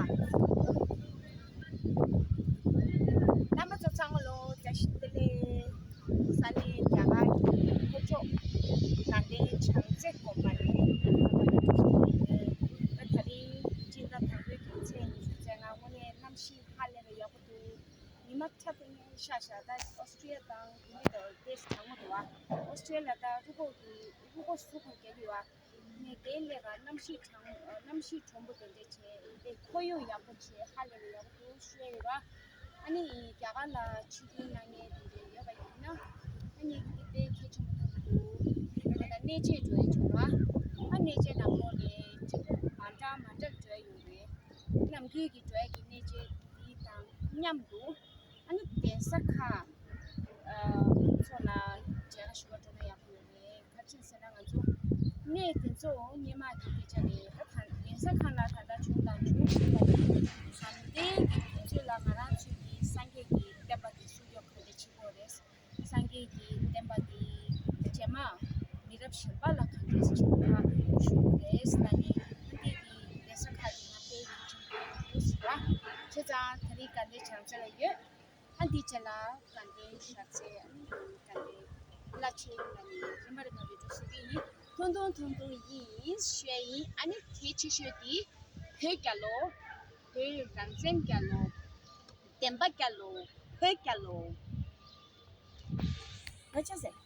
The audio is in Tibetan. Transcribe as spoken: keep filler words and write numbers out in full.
རྣམ་པ་ཚོ་ཚང་མ་ལོ་བཀྲ་ཤིས་བདེ་ལེགས། ས་གནས་རྒྱ་གར་གྱི་ལྷོ་ཕྱོགས་དགའ་ལྡན་བྱམས་བརྩེ་དགོན་པ་ནས་ད་དེ་རིང་སྤྱི་ཟླ་དང་པོའི་གི་ཚེས་ཉི་ཤུ་རྩ་ལྔ་དངོས་གནས་གནམ་གཤིས་ཧ་ལས་པའི་ཡག་པོ་འདུག་ཉི་མ་ཁྲ་ཐིང་ཐིང་ཤར་ཤག་ད་ཨོ་སི་ཀྲི་ལི་ཡ་དང་དེ་མི་དང་ཏོག་ཙམ་གྲང་མོ་འདུག་བ། ཨོ་སི་ཀྲི་ལི་ཡ་ད་རུ་ཁོག་གི་རུ་ཁོག་སུ་ཁོག་རྒྱག་གི་ཡོད་བ། ངས་དེ་ལས་ཀ་གནམ་གཤིས་གྲང་གནམ་གཤིས་གྲུང་པོ་དེ་འདྲ་བྱས་དེ་ཁོར་ཡུག་ཡག་པོ་བྱས་ཧ་ལས་པའི་ཡག་པོ་འདུག་ཞུ་ཡ་ཡོད་བ། ཨ་ནི་རྒྱ་གར་ལ་ཆིབས་བསྒྱུར་གནང་མཁན་དེ་འདྲ་ཡོད་པ་ཡིན་ན་ཨ་ནི་འདི་དཔེ་གལ་ཆེན་པོ་ཐོན་གྱི་འདུག་ད་ལྟ་གནས་མཇལ་འགྲོ་ཡ་བྱུང་བ། ཨ་གནས་མཇལ་ནང་ལོགས་ནས་ཆིབས་བསྒྱུར་མ་འདྲ་མ་འདྲ་འགྲོ་ཡ་ཡོད་རེད། ནམ་རྒྱུན་གྱི་འགྲོ་ཡ་གི་གནས་མཇལ་འདི་དང་མཉམ་དུ། ཨ་ནི་གདན་ས་ཁག་ཚོ་ལ་མཇལ་ཁ་ཞུ་བ་འགྲོ་ན་ཡག་པོ་ཡོད་རེད། ག་རེ་ཡིན་ཟེར་ན་ང་ཚོ་གནས་དེ་ཚོ་སྔོན་མ་གི་སྐད་ཆ་རེད། ད་ད་གདན་ས་ཁག་ལ་ད་ལྟ་བྱུང་དང་འབྱུང་བཞིན་པ་རེད། དམ་ལྡན་གྱི་དུས་ཚོད་ལ་ང་རང་ཚོས་ཀྱི་སངས་རྒྱས་ཀྱི་བསྟན་པ་དེ་སྲུང་སྐྱོབ་ག་འདྲ་བྱེད་དགོས་རེད། སངས་རྒྱས་ཀྱི་བསྟན་པ་འདི་རྗེས་མ་མི་རབས་གཞན་པ་ལ་ག་འདྲས་ཀྱི་ཕར་ཞུ་དགོས་རེད་ལབ་ནས་ཨ་འདི་གི་གདན་ས་ཁག་གི་ང་དཔེ་གལ་ཆེན་པོ་ཡོད་ཟེར་བ། བྱས་ཙང་ད་རིང་དགའ་ལྡན་བྱམས་བརྩེ་ལ་ཡོད། ཨ་འདི་བྱས་ལ་དགའ་ལྡན་ཞབས་རྩེ་ཨ་ནི་དགའ་ལྡན་བླ་ཆེན་ལ་ནི་རིམ་པ་རིམ་པ་བི་ཌིའོ་བཟོ་གི་ཡིན། ཐུང་ཐུང་ཐུང་ཐུང་ཡིན་ཞུ་ཡ་ཡིན། ཨ་ནི་གལ་ཆེ་ཤོས་འདི་བོད་རྒྱལ་ལོ། བོད་རང་བཙན་རྒྱལ་ལོ། བདེན་པ་རྒྱལ་ལོ། བོད་རྒྱལ་ལོ། ང་ཆ་ཟེར།